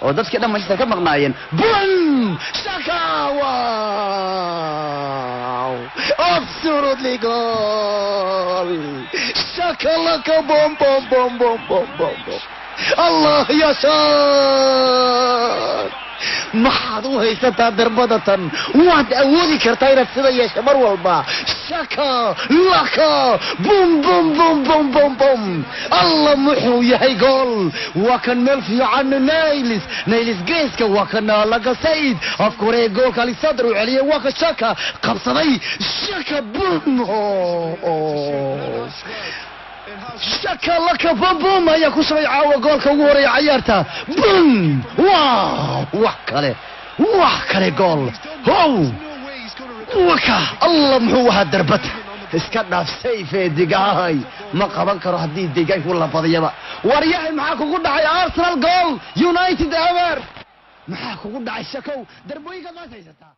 Oo dadkii dhan Manchester ka maqnaayeen. Bun Shaka, wow, absolutely goal! Shaka laka, bom bom bom bom bom bom bom! Allah ya shaak, maxaad u haysataa darbada tan? Waad awoodi kartaa inaad sida yeesha mar walba. Shaka laka, bum bum bum bum bum bum! Allah, muxuu yahay gool! Waa kan meel fiican Nailis, Nailis geeska, waa kan laga Said afka hore ee goolka. Alexander uu celiyay, waa ka Shaka qabsaday. Shaka, bum! Shaka laka bum bum ayaa ku shubay caawa goolka ugu horeeya cayaarta. Bum! Wow, wax kale, wax kale, gool! How waka! Allah, muxuu ahaa darbad! Iska dhaaf sayfe, digahay ma qaban karo haddii deegaanku la badiyaba. Waryahay, maxaa kugu dhacay? Arsenal goal, United ever! Maxaa kugu dhacay, Shakow? Darbooyinkaad maas haysataa.